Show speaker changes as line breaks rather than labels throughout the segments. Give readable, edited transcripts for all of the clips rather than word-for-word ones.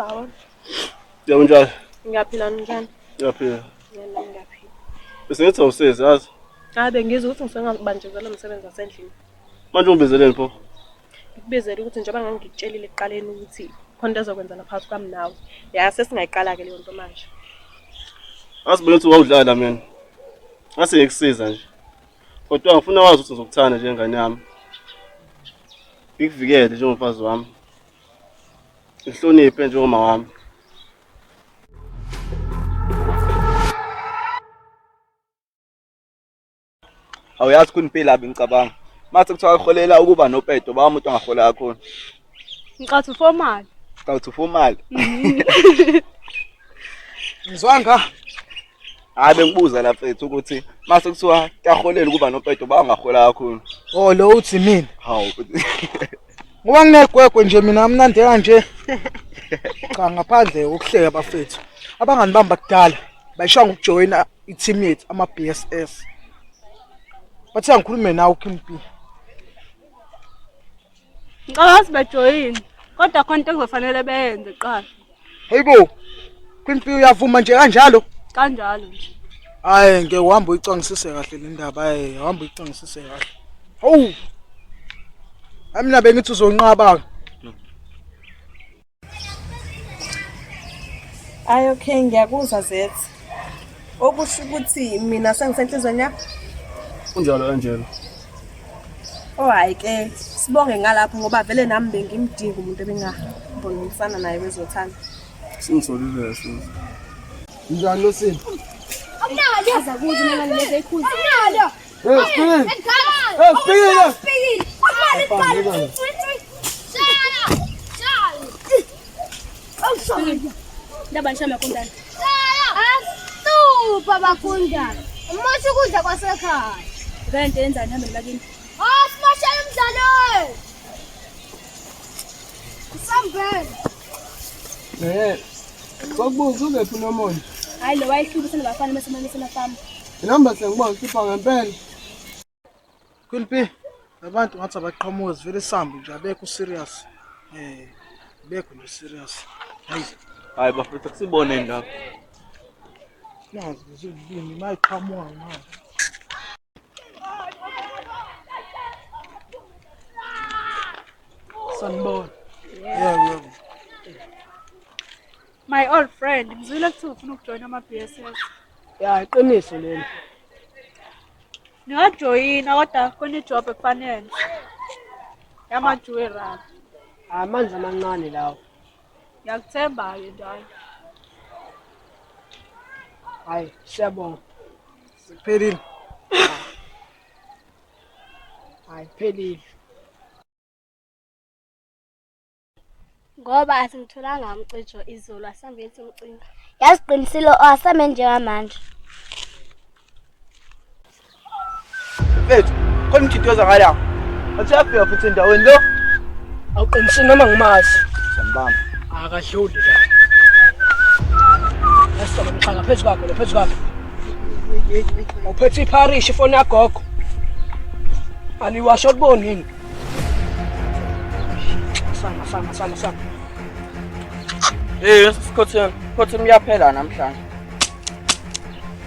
Sawubona.
Yebo njani?
Ngiyaphila njani?
Ngiyaphila.
Mina ngiyaphila.
Bese ngithi awusezi yazi.
Hayi bengizwa ukuthi ngisuke ngakubanjezela umsebenzi wasendlini.
Manje ungibizeleni pho?
Ngikubizele ukuthi njengoba ngangikutshelile ekuqaleni ukuthi khona into ezokwenza phakathi kwami nawe. Ya sesingayiqala-ke leyo nto manje.
Asibona ukuthi wawudlala mina. Ngase ngikusiza nje. Kodwa ngifuna wazi ukuthi ngizokuthanda njengengane yami. Ngikuvikele njengomfazi wami. Ngihloniphe njengoma wami.
Awuyazi khona impilo abi ngicabanga. Mase kuthiwa uholela ukuba nopedo ba umuntu angahola kakhulu.
Ngicathu formal.
Ngicathu formal.
Ngizwanga.
Hayi bengibuza la mfethu ukuthi mase kuthiwa kuyaholela ukuba nopedo ba angahola kakhulu.
Oh lo uthi mina.
Hawu.
Ngoba nginegwegwe nje mina mnandi kanje. Cha ngaphandle ukuhleka bafethu. Abangani bami bakudala bayishaya ngokujoyina i-team yethu ama-BSS. Bathe angikhulume nawe uKing B.
Ngicabanga ukuthi bejoyine kodwa khona into ekuzofanele beyenze kuqala.
Hayibo. Queen B uyavuma nje kanjalo?
Kanjalo nje.
Hayi ngeke uhambe uyicangisise kahle le ndaba hayi uhambe uyicangisise kahle. Hawu. Hayi mina bengithi uzonqaba.
Ayi okay ngiyakuzwa Zet. Okusho ukuthi mina sengisenhlizweni yakho.
Kunjalo Angelo.
Oh hayi ke sibonge ngalapho ngoba vele nami bengimdinga umuntu ebengabongisana naye kwezothando.
Singitholile sisi.
Njani lo sisi?
Aza kuze nengane lezi eyikhuza.
Hey, Spikile. Hey, Spikile.
Ndaba nishame kundani.
Asupha bafundana. Umosha ukudla kwasekhaya.
Vele into yenzani hambeni bakini.
Ah, simoshela umdlalo. Sambele.
Eh. Kwakubuza ukephi uNomonde?
Hayi lo wayehlupha senabafana bese manje senafama.
Inamba sengibona uhlupha ngempela.
Queen B, abantu ngathi abaqhamuka zivele sambe nje abekho serious. Eh, abekho nje serious. Hayi,
Hayi bafethu kusibone ndaba.
nazi lezi zilimi mayiqhamuka manje.
Sanibona.
Yebo, yebo.
My old friend, ngizwile kuthiwa ufuna ukujoyina ama-BSS.
Ya iqiniso leli.
Ningajoyina kodwa khona ijob ekufanele. Yama-jewelry.
Amanzi amancane lawo.
Ngiyakuthemba-ke njalo.
Hayi siyabonga.
Sekuphelile.
Hayi phelile.
Ngoba asimtholanga umcijo izolo asambeni simcinga. Yazi qinisile asame njengamanje.
Mfethu, khona umjidi ozakala. Athi uyafika futhi endaweni lo.
Awuqinisile noma ngimazi.
Siyambamba.
Akadluli la. Esitolo mxaka phezu kwakho lo phezu kwakho. Uphethe ipharish ifoni yagogo. Aliwasho liboni yini? Sama sama sama sama.
Eh, sikhotheni. Khotheni uyaphela namhlanje.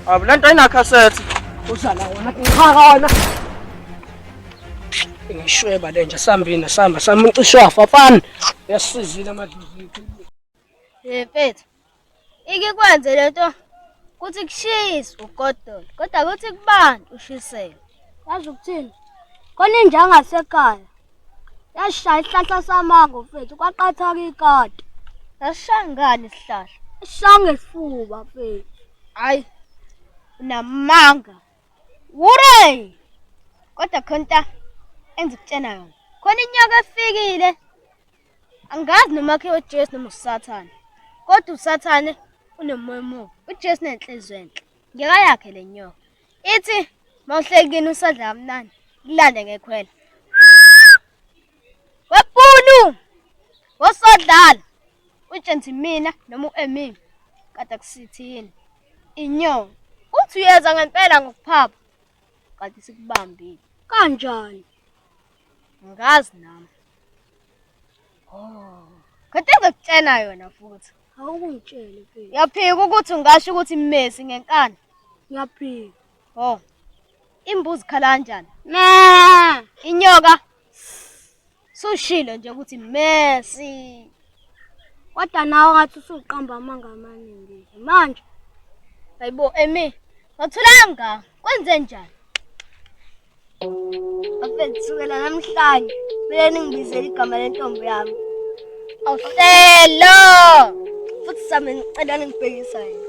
Abu lento ayinakhasethi.
Uzala wona ngichaka wona. Ngishweba lenja sambini samba samncisho wafa fana. Yasizile amadlozi.
Hey mfethu. Ike kwenze lento kuthi kushisa ugodola kodwa kuthi kubantu ushisele. Yazi ukuthini? Khona inja ngasekhaya. Yashaya isihlahla samango mfethu kwaqhathaka ikati. Yashaya ngani isihlahla? Ishaya ngesifuba mfethu. Hayi. Unamanga. Wure! Kodwa khonta engizokutshena yona. Khona inyoka efikile. Angazi noma khe uJesu noma uSathane. Kodwa uSathane unomoya omubi. UJesu unenhliziyo enhle. Ngeke yakhe le nyoka. Ithi mawuhlekini usadla kamnandi, kulande ngekhwela. Webhunu! Wosodlala. Utshenthi mina noma uEmini. Kade kusithini. Inyoka. Uthi uyeza ngempela ngokuphapha. Kanti sikubambile. Kanjani? Ngazi nami. Oh. Kodwa ngizokutshena yona futhi.
Awukungitshele mfethu.
Uyaphika ukuthi ungasho ukuthi Messi ngenkani.
Ngiyaphika.
Oh. Imbuzi khala kanjani?
Me.
Inyoka. Sushilo nje ukuthi Messi.
Kodwa nawe ngathi usuqamba amanga amaningi manje.
Hayibo Emi, wathulanga. Kwenze njani?
Bafethu sukela namhlanje kumele ningibizele igama lentombi yami.
Awuhlelo.
Futhi sami ngicela ningibhekisa yena.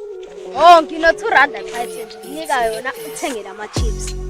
Oh, ngino 2 rand xa ethe nika yona uthenge lama chips.